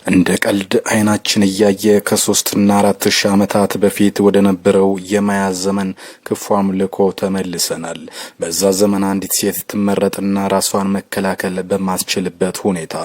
እንደ ቀልድ አይናችን እያየ ከ3 እና 4 ሺህ ዓመታት በፊት ወደ ነበረው የማያ ዘመን ክፉ አምልኮ ተመልሰናል። በዛ ዘመን አንዲት ሴት ትመረጥና ራሷን መከላከል በማትችልበት ሁኔታ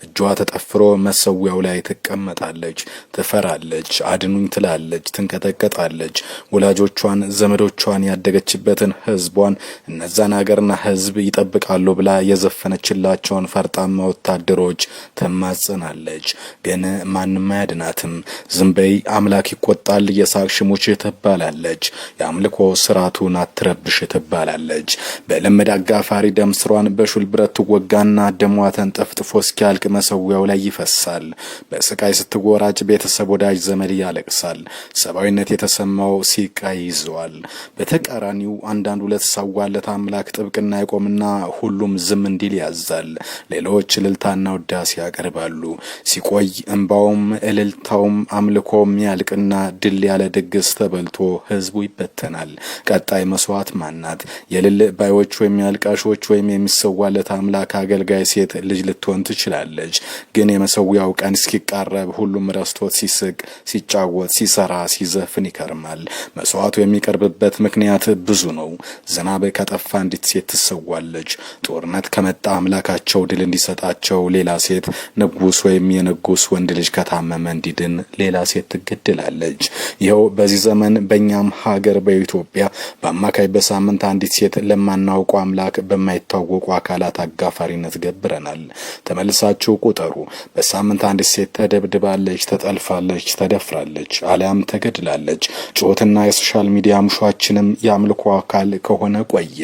እጇ ተጠፍሮ መሰዊያው ላይ ትቀመጣለች። ትፈራለች፣ አድኑኝ ትላለች፣ ትንቀጠቀጣለች። ወላጆቿን፣ ዘመዶቿን፣ ያደገችበትን ህዝቧን፣ እነዛን ሀገርና ህዝብ ይጠብቃሉ ብላ የዘፈነችላቸውን ፈርጣማ ወታደሮች ትማጸናለች። ግን ማንም አያድናትም። ዝም በይ፣ አምላክ ይቆጣል፣ እየሳቅሽ ሙች ትባላለች። የአምልኮ ስርዓቱን አትረብሽ ትባላለች። በለመደ አጋፋሪ ደም ስሯን በሹል ብረት ትወጋና ደሟ ተንጠፍጥፎ እስኪያልቅ መሰዊያው ላይ ይፈሳል። በስቃይ ስትወራጭ ቤተሰብ፣ ወዳጅ ዘመድ ያለቅሳል። ሰብአዊነት የተሰማው ሲቃ ይዘዋል። በተቃራኒው አንዳንዱ ለተሰዋለት አምላክ ጥብቅና ይቆምና ሁሉም ዝም እንዲል ያዛል። ሌሎች እልልታና ውዳሴ ያቀርባሉ። ሲቆይ እምባውም እልልታውም አምልኮም ያልቅና ድል ያለ ድግስ ተበልቶ ህዝቡ ይበተናል። ቀጣይ መስዋዕት ማናት? የእልል ባዮች ወይም የአልቃሾች ወይም የሚሰዋለት አምላክ አገልጋይ ሴት ልጅ ልትሆን ትችላለች። ግን የመሰዊያው ቀን እስኪቃረብ ሁሉም ረስቶት ሲስቅ፣ ሲጫወት፣ ሲሰራ፣ ሲዘፍን ይከርማል። መስዋዕቱ የሚቀርብበት ምክንያት ብዙ ነው። ዝናብ ከጠፋ አንዲት ሴት ትሰዋለች። ጦርነት ከመጣ አምላካቸው ድል እንዲሰጣቸው ሌላ ሴት፣ ንጉስ ወይም የንጉስ ወንድ ልጅ ከታመመ እንዲድን ሌላ ሴት ትገደላለች። ይኸው በዚህ ዘመን በእኛም ሀገር በኢትዮጵያ በአማካይ በሳምንት አንዲት ሴት ለማናውቀው አምላክ በማይታወቁ አካላት አጋፋሪነት ገብረናል። ተመልሳችሁ ቁጠሩ። በሳምንት አንዲት ሴት ተደብድባለች፣ ተጠልፋለች፣ ተደፍራለች፣ አሊያም ተገድላለች። ጩኸትና የ social media ሙሿችንም የአምልኮ አካል ከሆነ ቆየ።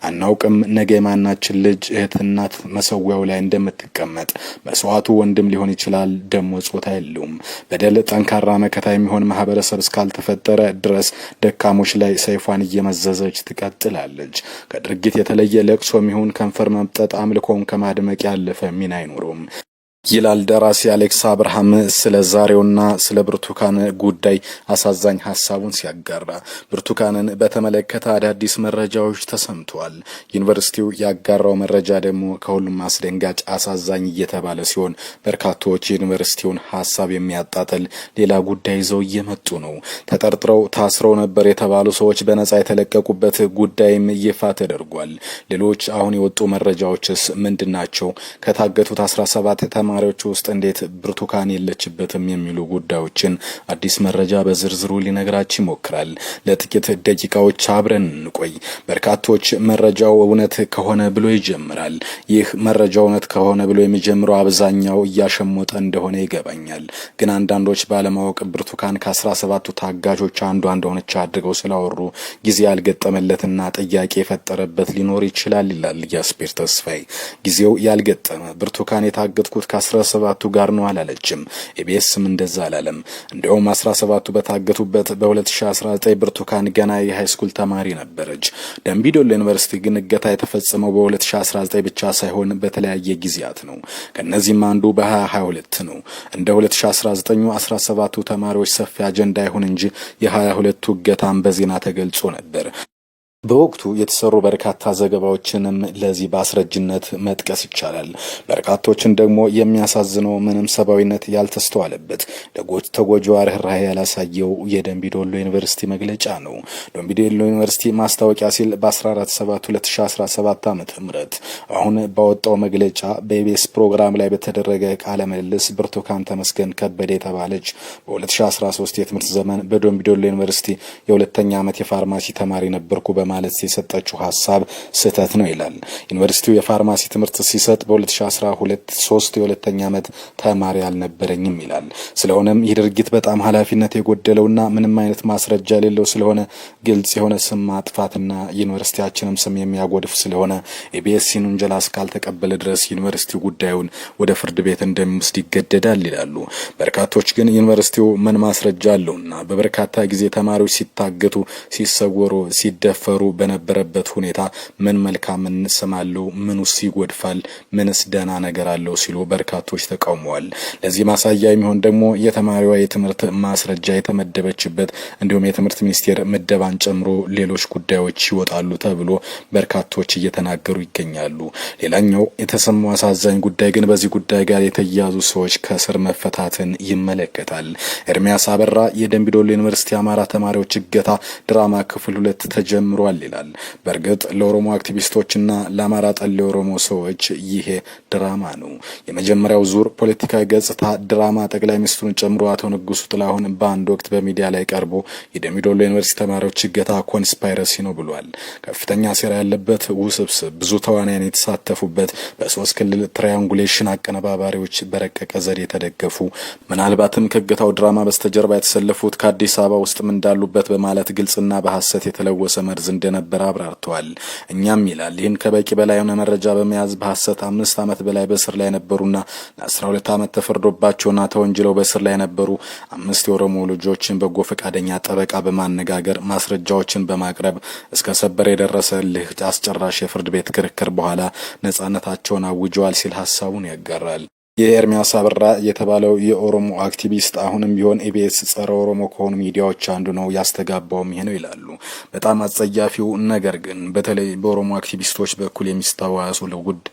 አናውቅም ነገ የማናችን ልጅ፣ እህት፣ እናት መሰዊያው ላይ እንደምትቀመጥ። መስዋዕቱ ወንድም ሊሆን ይችላል፣ ደሞ ጾታ የለውም። በደል ጠንካራ መከታ የሚሆን ማህበረሰብ እስካልተፈጠረ ድረስ ደካሞች ላይ ሰይፏን እየመዘዘች ትቀጥላለች። ከድርጊት የተለየ ለቅሶ የሚሆን ከንፈር መምጠጥ አምልኮን ከማድመቅ ያለፈ ሚና አይኖረውም ይላል ደራሲ አሌክስ አብርሃም ስለ ዛሬውና ስለ ብርቱካን ጉዳይ አሳዛኝ ሀሳቡን ሲያጋራ። ብርቱካንን በተመለከተ አዳዲስ መረጃዎች ተሰምተዋል። ዩኒቨርሲቲው ያጋራው መረጃ ደግሞ ከሁሉም አስደንጋጭ፣ አሳዛኝ እየተባለ ሲሆን በርካቶች የዩኒቨርሲቲውን ሀሳብ የሚያጣጥል ሌላ ጉዳይ ይዘው እየመጡ ነው። ተጠርጥረው ታስረው ነበር የተባሉ ሰዎች በነጻ የተለቀቁበት ጉዳይም ይፋ ተደርጓል። ሌሎች አሁን የወጡ መረጃዎችስ ምንድን ናቸው? ከታገቱት 17 ተማሪዎች ውስጥ እንዴት ብርቱካን የለችበትም? የሚሉ ጉዳዮችን አዲስ መረጃ በዝርዝሩ ሊነግራችሁ ይሞክራል። ለጥቂት ደቂቃዎች አብረን እንቆይ። በርካቶች መረጃው እውነት ከሆነ ብሎ ይጀምራል። ይህ መረጃው እውነት ከሆነ ብሎ የሚጀምረው አብዛኛው እያሸሞጠ እንደሆነ ይገባኛል። ግን አንዳንዶች ባለማወቅ ብርቱካን ከ17ቱ ታጋቾች አንዷ እንደሆነች አድርገው ስላወሩ ጊዜ ያልገጠመለትና ጥያቄ የፈጠረበት ሊኖር ይችላል ይላል ያስፔር ተስፋዬ። ጊዜው ያልገጠመ ብርቱካን የታገትኩት ከ17ቱ ጋር ነው አላለችም። ኢቢኤስም እንደዛ አላለም። እንዲያውም 17ቱ በታገቱበት በ2019 ብርቱካን ገና የ high school ተማሪ ነበረች። ደምቢዶሎ ዩኒቨርሲቲ ግን እገታ የተፈጸመው በ2019 ብቻ ሳይሆን በተለያየ ጊዜያት ነው። ከእነዚህም አንዱ በ2022 ነው። እንደ 2019 17ቱ ተማሪዎች ሰፊ አጀንዳ ይሁን እንጂ የ22ቱ እገታም በዜና ተገልጾ ነበር። በወቅቱ የተሰሩ በርካታ ዘገባዎችንም ለዚህ በአስረጅነት መጥቀስ ይቻላል። በርካቶችን ደግሞ የሚያሳዝነው ምንም ሰብአዊነት ያልተስተዋለበት፣ ተጎጂዋ ርኅራኄ ያላሳየው የደንቢዶሎ ዩኒቨርሲቲ መግለጫ ነው። ደንቢዶሎ ዩኒቨርሲቲ ማስታወቂያ ሲል በ14/7/2017 ዓ.ም አሁን ባወጣው መግለጫ በኢቢኤስ ፕሮግራም ላይ በተደረገ ቃለ ምልልስ ብርቱካን ተመስገን ከበደ የተባለች በ2013 የትምህርት ዘመን በደንቢዶሎ ዩኒቨርሲቲ የሁለተኛ ዓመት የፋርማሲ ተማሪ ነበርኩ በማለት የሰጠችው ሀሳብ ስህተት ነው ይላል። ዩኒቨርሲቲው የፋርማሲ ትምህርት ሲሰጥ በ2012 ሶስት የሁለተኛ ዓመት ተማሪ አልነበረኝም ይላል። ስለሆነም ይህ ድርጊት በጣም ኃላፊነት የጎደለውና ምንም አይነት ማስረጃ የሌለው ስለሆነ፣ ግልጽ የሆነ ስም ማጥፋትና ዩኒቨርሲቲያችንም ስም የሚያጎድፍ ስለሆነ፣ ኢቢኤስን ውንጀላ እስካልተቀበለ ድረስ ዩኒቨርሲቲው ጉዳዩን ወደ ፍርድ ቤት እንደሚወስድ ይገደዳል ይላሉ። በርካቶች ግን ዩኒቨርሲቲው ምን ማስረጃ አለውና በበርካታ ጊዜ ተማሪዎች ሲታገቱ፣ ሲሰወሩ፣ ሲደፈሩ በነበረበት ሁኔታ ምን መልካም እንሰማለው? ምኑስ ይጎድፋል? ምንስ ደህና ነገር አለው? ሲሉ በርካቶች ተቃውመዋል። ለዚህ ማሳያ የሚሆን ደግሞ የተማሪዋ የትምህርት ማስረጃ የተመደበችበት እንዲሁም የትምህርት ሚኒስቴር ምደባን ጨምሮ ሌሎች ጉዳዮች ይወጣሉ ተብሎ በርካቶች እየተናገሩ ይገኛሉ። ሌላኛው የተሰማው አሳዛኝ ጉዳይ ግን በዚህ ጉዳይ ጋር የተያያዙ ሰዎች ከእስር መፈታትን ይመለከታል። ኤርሚያስ አበራ የደምቢዶሎ ዩኒቨርሲቲ አማራ ተማሪዎች እገታ ድራማ ክፍል 2 ተጀምሯል ይላል። በእርግጥ ለኦሮሞ አክቲቪስቶችና ለአማራ ጠል የኦሮሞ ሰዎች ይሄ ድራማ ነው። የመጀመሪያው ዙር ፖለቲካዊ ገጽታ ድራማ ጠቅላይ ሚኒስትሩን ጨምሮ አቶ ንጉሱ ጥላሁን በአንድ ወቅት በሚዲያ ላይ ቀርቦ የደምቢዶሎ ዩኒቨርሲቲ ተማሪዎች እገታ conspiracy ነው ብሏል። ከፍተኛ ሴራ ያለበት ውስብስብ፣ ብዙ ተዋንያን የተሳተፉበት፣ በሶስት ክልል triangulation አቀነባባሪዎች በረቀቀ ዘዴ የተደገፉ፣ ምናልባትም ከእገታው ድራማ በስተጀርባ የተሰለፉት ከአዲስ አበባ ውስጥም እንዳሉበት በማለት ግልጽና በሐሰት የተለወሰ መርዝ እንደነበረ አብራርተዋል። እኛም ይላል ይህን ከበቂ በላይ የሆነ መረጃ በመያዝ በሐሰት 5 ዓመት በላይ በእስር ላይ የነበሩና ለ12 ዓመት ተፈርዶባቸውና ተወንጅለው በእስር ላይ የነበሩ 5 የኦሮሞ ልጆችን በጎ ፈቃደኛ ጠበቃ በማነጋገር ማስረጃዎችን በማቅረብ እስከ ሰበር የደረሰ እልህ አስጨራሽ የፍርድ ቤት ክርክር በኋላ ነጻነታቸውን አውጀዋል ሲል ሀሳቡን ያጋራል። የኤርሚያስ አበራ የተባለው የኦሮሞ አክቲቪስት አሁንም ቢሆን ኢቢኤስ ጸረ ኦሮሞ ከሆኑ ሚዲያዎች አንዱ ነው፣ ያስተጋባውም ይሄ ነው ይላሉ። በጣም አጸያፊው ነገር ግን በተለይ በኦሮሞ አክቲቪስቶች በኩል የሚስተዋሱ ጉድ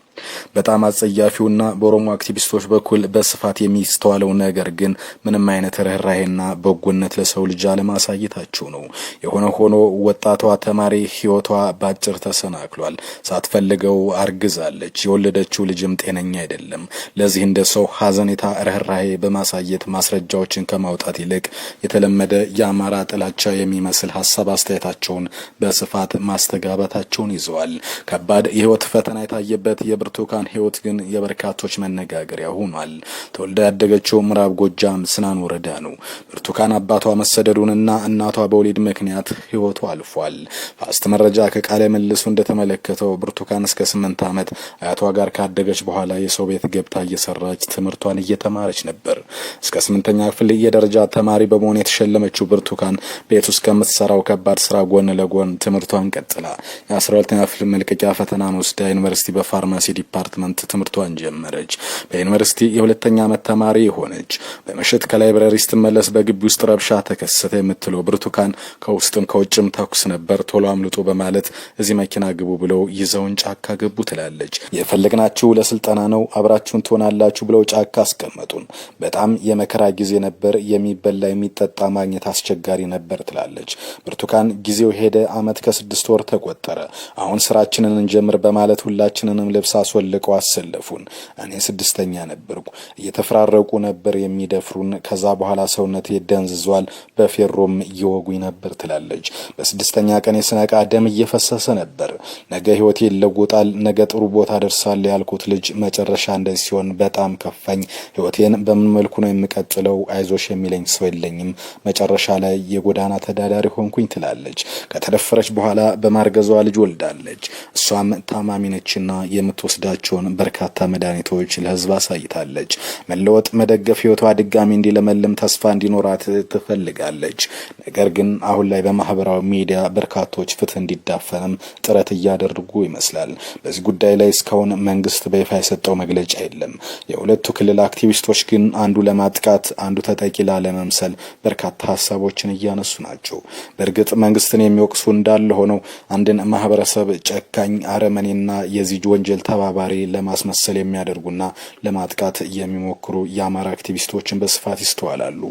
በጣም አጸያፊውና በኦሮሞ አክቲቪስቶች በኩል በስፋት የሚስተዋለው ነገር ግን ምንም አይነት ርኅራሄና በጎነት ለሰው ልጅ አለማሳየታቸው ነው። የሆነ ሆኖ ወጣቷ ተማሪ ሕይወቷ ባጭር ተሰናክሏል። ሳትፈልገው አርግዛለች። የወለደችው ልጅም ጤነኛ አይደለም። ለዚህ እንደ ሰው ሀዘኔታ፣ ርኅራሄ በማሳየት ማስረጃዎችን ከማውጣት ይልቅ የተለመደ የአማራ ጥላቻ የሚመስል ሀሳብ አስተያየታቸውን በስፋት ማስተጋባታቸውን ይዘዋል። ከባድ የህይወት ፈተና የታየበት የብርቱካን ህይወት ግን የበርካቶች መነጋገሪያ ሆኗል። ተወልዳ ያደገችው ምዕራብ ጎጃም ስናን ወረዳ ነው። ብርቱካን አባቷ መሰደዱንና እናቷ በወሊድ ምክንያት ህይወቱ አልፏል። ፋስት መረጃ ከቃለ ምልልሱ እንደተመለከተው ብርቱካን እስከ 8 ዓመት አያቷ ጋር ካደገች በኋላ የሰው ቤት ገብታ እየሰራች ትምህርቷን እየተማረች ነበር። እስከ 8ኛ ክፍል የደረጃ ተማሪ በመሆን የተሸለመችው ብርቱካን ቤት ውስጥ ከምትሰራው ከባድ ስራ ጎን ለጎን ትምህርቷን ቀጥላ የ12ኛ ክፍል መልቀቂያ ፈተናን ወስዳ ዩኒቨርሲቲ በፋርማሲ department ትምህርቷን ጀመረች። በዩኒቨርሲቲ የሁለተኛ ዓመት ተማሪ ሆነች። በምሽት ከ library ስትመለስ በግቢ ውስጥ ረብሻ ተከሰተ የምትለው ብርቱካን ከውስጥም ከውጭም ተኩስ ነበር፣ ቶሎ አምልጡ በማለት እዚህ መኪና ግቡ ብለው ይዘውን ጫካ ገቡ ትላለች። የፈለግናችሁ ለስልጠና ነው፣ አብራችሁን ትሆናላችሁ ብለው ጫካ አስቀመጡን። በጣም የመከራ ጊዜ ነበር። የሚበላ የሚጠጣ ማግኘት አስቸጋሪ ነበር ትላለች ብርቱካን። ጊዜው ሄደ፣ ዓመት ከ6 ወር ተቆጠረ። አሁን ስራችንን እንጀምር በማለት ሁላችንንም ልብስ አስወልቀው አሰለፉን። እኔ 6ኛ ነበርኩ። እየተፈራረቁ ነበር የሚደፍሩን። ከዛ በኋላ ሰውነቴ ደንዝዟል፣ በፌሮም እየወጉኝ ነበር ትላለች። በ6ኛ ቀን የስነቃ ደም እየፈሰሰ ነበር። ነገ ህይወቴ ይለወጣል፣ ነገ ጥሩ ቦታ ደርሳል ያልኩት ልጅ መጨረሻ እንደዚህ ሲሆን በጣም ከፋኝ። ህይወቴን በምን መልኩ ነው የምቀጥለው? አይዞሽ የሚለኝ ሰው የለኝም። መጨረሻ ላይ የጎዳና ተዳዳሪ ሆንኩኝ ትላለች። ከተደፈረች በኋላ በማርገዟ ልጅ ወልዳለች። እሷም ታማሚ ነችና የምትወስዳቸውን በርካታ መድኃኒቶች ለህዝብ አሳይታለች። መለወጥ፣ መደገፍ፣ ህይወቷ ድጋሚ እንዲለመልም ተስፋ እንዲኖራት ትፈልጋለች። ነገር ግን አሁን ላይ በማህበራዊ ሚዲያ በርካቶች ፍትህ እንዲዳፈንም ጥረት እያደረጉ ይመስላል። በዚህ ጉዳይ ላይ እስካሁን መንግስት በይፋ የሰጠው መግለጫ የለም። የሁለቱ ክልል አክቲቪስቶች ግን አንዱ ለማጥቃት አንዱ ተጠቂ ላለመምሰል በርካታ ሀሳቦችን እያነሱ ናቸው። በእርግጥ መንግስትን የሚወቅሱ እንዳለ ሆነው አንድን ማህበረሰብ ጨካኝ፣ አረመኔና የዚህ ወንጀል ተባባሪ ለማስመሰል የሚያደርጉና ለማጥቃት የሚሞክሩ የአማራ አክቲቪስቶችን በስፋት ይስተዋላሉ።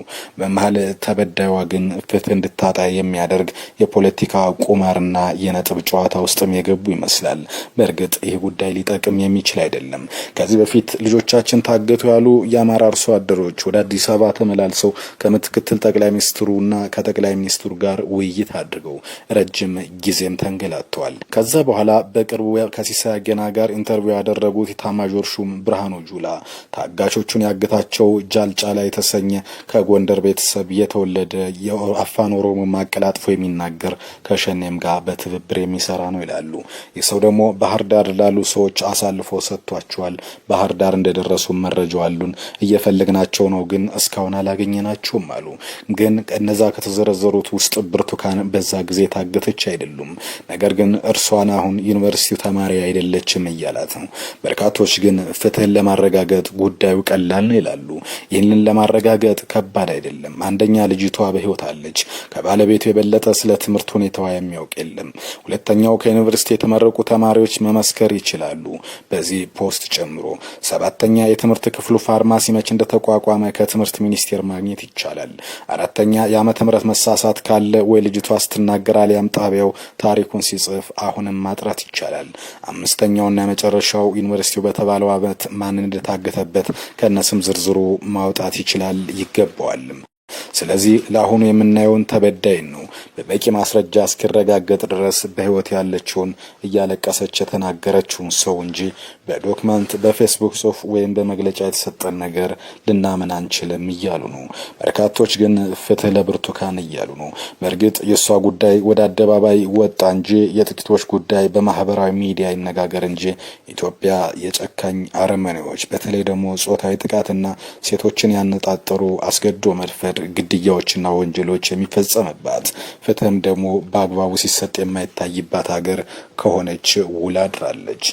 በመሀል ተበዳይዋ ግን ፍትህ እንድታጣ የሚያደርግ የፖለቲካ ቁማርና የነጥብ ጨዋታ ውስጥም የገቡ ይመስላል። በእርግጥ ይህ ጉዳይ ሊጠቅም የሚችል አይደለም። ከዚህ በፊት ልጆቻችን ታገቱ ያሉ የአማራ አርሶ አደሮች ወደ አዲስ አበባ ተመላልሰው ከምክትል ጠቅላይ ሚኒስትሩና ከጠቅላይ ሚኒስትሩ ጋር ውይይት አድርገው ረጅም ጊዜም ተንገላተዋል። ከዛ በኋላ በቅርቡ ከሲሳይ ገና ጋር interview interview ያደረጉት ኢታማዦር ሹም ብርሃኑ ጁላ ታጋቾቹን ያገታቸው ጃልጫላ የተሰኘ ከጎንደር ቤተሰብ የተወለደ የአፋን ኦሮሞ አቀላጥፎ የሚናገር ከሸኔም ጋር በትብብር የሚሰራ ነው ይላሉ። ይህ ሰው ደግሞ ባህር ዳር ላሉ ሰዎች አሳልፎ ሰጥቷቸዋል። ባህር ዳር እንደደረሱ መረጃው አሉን፣ እየፈለግናቸው ነው፣ ግን እስካሁን አላገኘናቸውም አሉ። ግን እነዛ ከተዘረዘሩት ውስጥ ብርቱካን በዛ ጊዜ ታገተች አይደሉም። ነገር ግን እርሷን አሁን ዩኒቨርሲቲው ተማሪ አይደለችም እያላት ነው። በርካቶች ግን ፍትህን ለማረጋገጥ ጉዳዩ ቀላል ነው ይላሉ። ይህንን ለማረጋገጥ ከባድ አይደለም። አንደኛ ልጅቷ በህይወት አለች። ከባለቤቱ የበለጠ ስለ ትምህርት ሁኔታዋ የሚያውቅ የለም። ሁለተኛው ከዩኒቨርሲቲ የተመረቁ ተማሪዎች መመስከር ይችላሉ፣ በዚህ post ጨምሮ። ሰባተኛ የትምህርት ክፍሉ ፋርማሲ መቼ እንደተቋቋመ ከትምህርት ሚኒስቴር ማግኘት ይቻላል። አራተኛ የዓመተ ምህረት መሳሳት ካለ ወይ ልጅቷ ስትናገር አሊያም ጣቢያው ታሪኩን ሲጽፍ አሁንም ማጥራት ይቻላል። አምስተኛውና የመጨረሻው ዩኒቨርሲቲው በተባለው ዓመት ማንን እንደታገተበት ከነስም ዝርዝሩ ማውጣት ይችላል ይገባዋልም። ስለዚህ ለአሁኑ የምናየውን ተበዳይን ነው። በበቂ ማስረጃ እስኪረጋገጥ ድረስ በሕይወት ያለችውን እያለቀሰች የተናገረችውን ሰው እንጂ በ document፣ በፌስቡክ ጽሑፍ ወይም በመግለጫ የተሰጠን ነገር ልናምን አንችልም እያሉ ነው። በርካቶች ግን ፍትህ ለብርቱካን እያሉ ነው። በእርግጥ የእሷ ጉዳይ ወደ አደባባይ ወጣ እንጂ የጥቂቶች ጉዳይ በማህበራዊ ሚዲያ ይነጋገር እንጂ ኢትዮጵያ የጨካኝ አረመኔዎች በተለይ ደግሞ ጾታዊ ጥቃትና ሴቶችን ያነጣጠሩ አስገድዶ መድፈር ግድያዎችና ወንጀሎች የሚፈጸምባት፣ ፍትህም ደግሞ በአግባቡ ሲሰጥ የማይታይባት ሀገር ከሆነች ውላ አድራለች።